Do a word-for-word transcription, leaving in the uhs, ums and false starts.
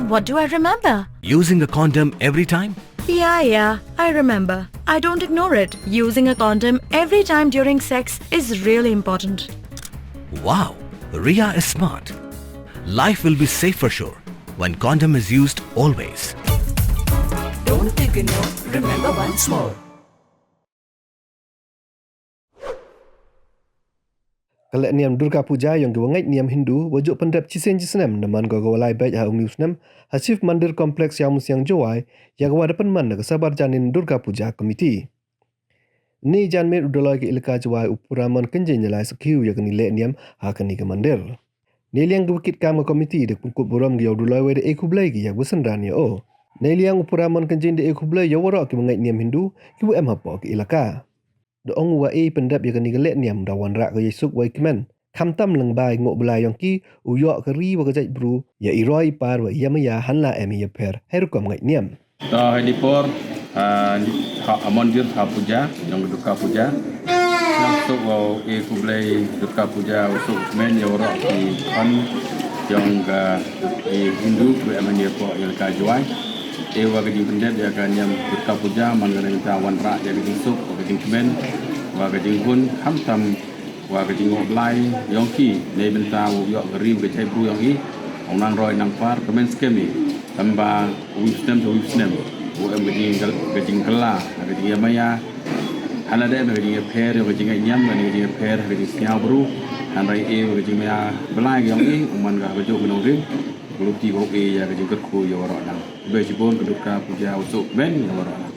What do I remember? Using a condom every time? Yeah, yeah, I remember. I don't ignore it. Using a condom every time during sex is really important. Wow, Ria is smart. Life will be safe for sure when condom is used always. Don't ignore, remember once more. Ka lehniam Durga Puja yong ki wa ngait niam Hindu wa jooh pyndep chisien chisnem, da man ko ka wa lai beit ha u ni u snem, ha Shiv Mandir Complex Iawmusiang Jowai, ya ka wa da pynman da ka Sabar Janin Durga Puja Committee. Ni janmiet u Dolloi ka Elaka Jowai u Puramon Kynjing da lai sakhiu ya kani lehniam ha kani ka mandir. Neiliang ki wa kit kam ka committee da pynkup burom ki ya u Dolloi wei da e khublei ki ya ka wa synran ya o. Neiliang u Puramon Kynjing da e khublei ya waroh ki wa ngait niam Hindu ki wa em hapoh ka elaka. Da ong u wa e pyndep ya kani ka lehniam da wanrah ka ya i suk wa i kmen. Khamtam lyngba i ngooh blai yong ki, u yoh ka ri wa ka jaitbru, ya i roi i par wa i yamaya hanla em i yapher hei rukom ngait niam. To hei di por, ah, ha, ha mandir ha puja, yong Durga Puja. Sñiawsuk wow e khublei Durga Puja, u suk kmen ya waroh ki khon yong ka, i Hindu, ki wa em ha ni hapoh Elaka Jowai. E wa ka jingpyndep ya ka niam Durga Puja, man ka neibynta wanrah ya ka jingsuk, wa ka jingkmen, wa ka jinghun, khamtam wa ka jingngooh blai yong ki, neibynta wow yoh ka ri wa ka jaitbru yong i, u nang roi nang par, kmen skhem i, tangba wi snem cha wi snem, u em ka jing, ka jingkylla, ka jingyamaya, hanlada em ka jingyapher, yong ka jingngait niam, ka jingyapher, ka jingsñiaw bru, hynrei e wa ka jingmaya blai yong i, u man ka ka jooh ka nongrim, ka luti wow e ya ka jingkyrkhu ya waroh nang. Khublei chibun, ka Durga Puja u suk kmen ya waroh nang.